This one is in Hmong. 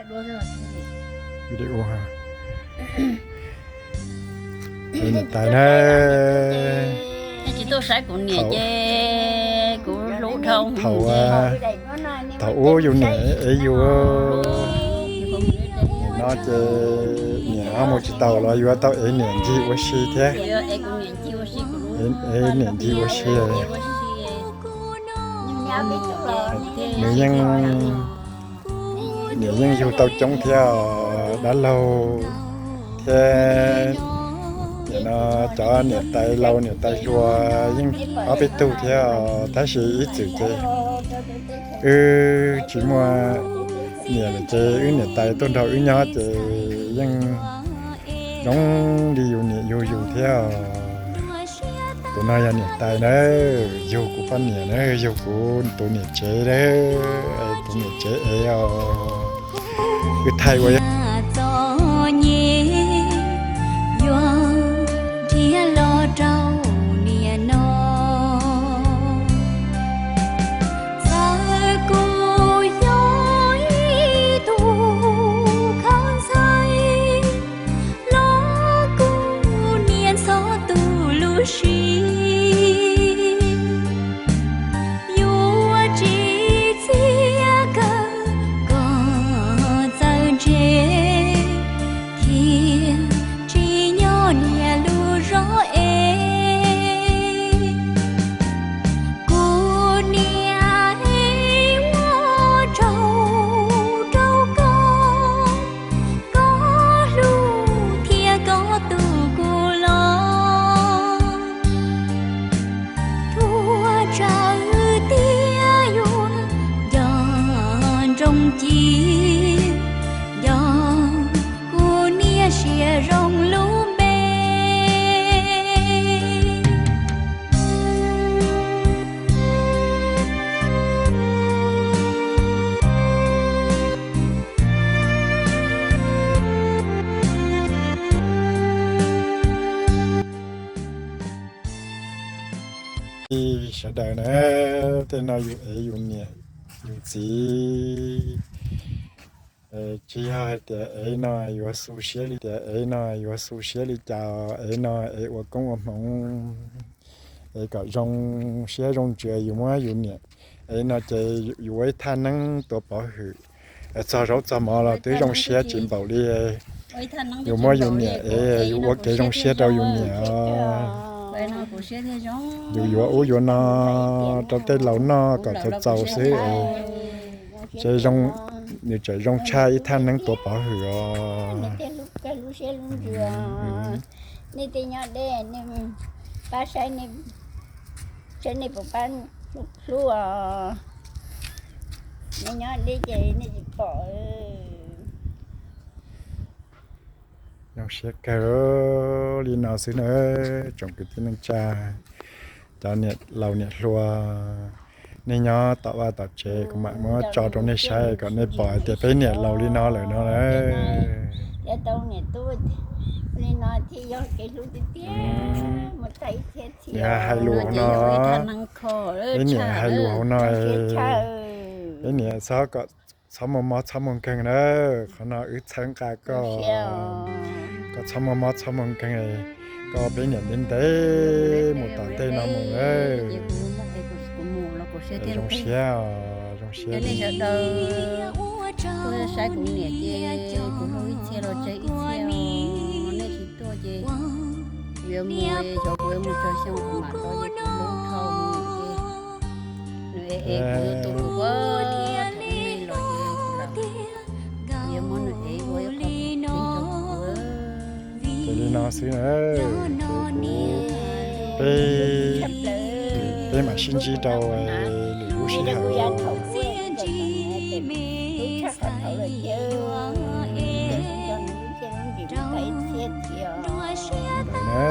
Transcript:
Video niam tais na. Tsis tuaj saib kuv niam ces kuv hlub dhau. Thaum ub yus niam ev yus, nim no ces niam ho mus tsis taus los yuav tau ev niam ncig ua si thiab. Ev niam ncig ua si. Nws yeej, niam yeej yug tau coob thiab os dab laug, thiab nim no cov niam tais laus niam tais hluas yeej ob peb tug thiab os, tab sis ib txwm ces wb tsis muaj niam lawm ces wb niam tais tuaj nrog wb nyob ces yeej zoo li yus niam yug yus thiab os. Tus no yog niam tais na, yug kuv poj niam na, yug kuv tus niam tsev na, tus niam tsev ev os. Wb thaij ua txom nyem yuav nrhiav los rau niam no. Txawm kuv yog ib tug khaub ntxhais los kuv niam ntxhov tus lub siab. Yuav tsis txiav kawg kom txawj ntse, thiaj tsis nyob niam lub zos es. Kuv niam es ua tsaug rau koj, koj hlub thiab koj tu kuv los. Thuav tsawv tiag yuav nco ntsoov ci, nco kuv niam siab zoo lub npe. Sawv daws na, tej no yus ev yus niam yus txiv, tsis yog hais tias ev no yuav xu siab li tias ev no yuav xu siab li cas, ev no ev ua koob ua hmoov, ev kom zoo siab zoo ntsws yus muab yus niam ev no ces yus ua ib thaj neeb tuav pov hwm, txog zaub txog mov los twb zoo siab tsis npaum li yus muab yus niam ev yus ua kev zoo siab rau yus niam. Yus yuav ub yuav no rau tej laus noj kom txaus txaus xwb, ces nws tseem zoo tshaj ib thaj neeb tuav pov hwm os. Nej tej nyob deb, nej pab saib, saib nej puas pab hlub os. Nej nyob deb ces nej tsis pom. Zoo siab kawg li no xwb na, tsoom kwv tij neej tsa, cov niam laus niam hluas, nej nyob tom vaj tom tsev kuv mam muab tso rau nej saib kom nej pom hais tias peb niam laus li no lawm no. Li no thiaj yog kev hlub tiag tiag. Hais lus hauv no, peb niam hais lus hauv no, peb niam txhob kom, txhob muaj mob txhob muaj nkeeg na. Qhov no wb txhawb nqa koj, koj txhob muaj mob txhob muaj nkeeg, koj peb niam ntev ntev mus tom ntej no mus na. Zoo siab, zoo siab. Sawv daws tuaj saib kuv niam ces kuv hlub ib txhia los tseg ib txhia, nej tsis tuaj ces kuv yuav mus, xyov kuv yuav mus tsawg xyoo kuv mam los ces kuv hlub dhau ces nws ev ev kuv tus kuv puag thaum ub los ces kuv lam, kuv yuav muab nws ev ua ib qho plig rau kuv. Ces li no xwb na, peb, peb mam sib ntsib rau lwm lub sij hawm. Ntawd na.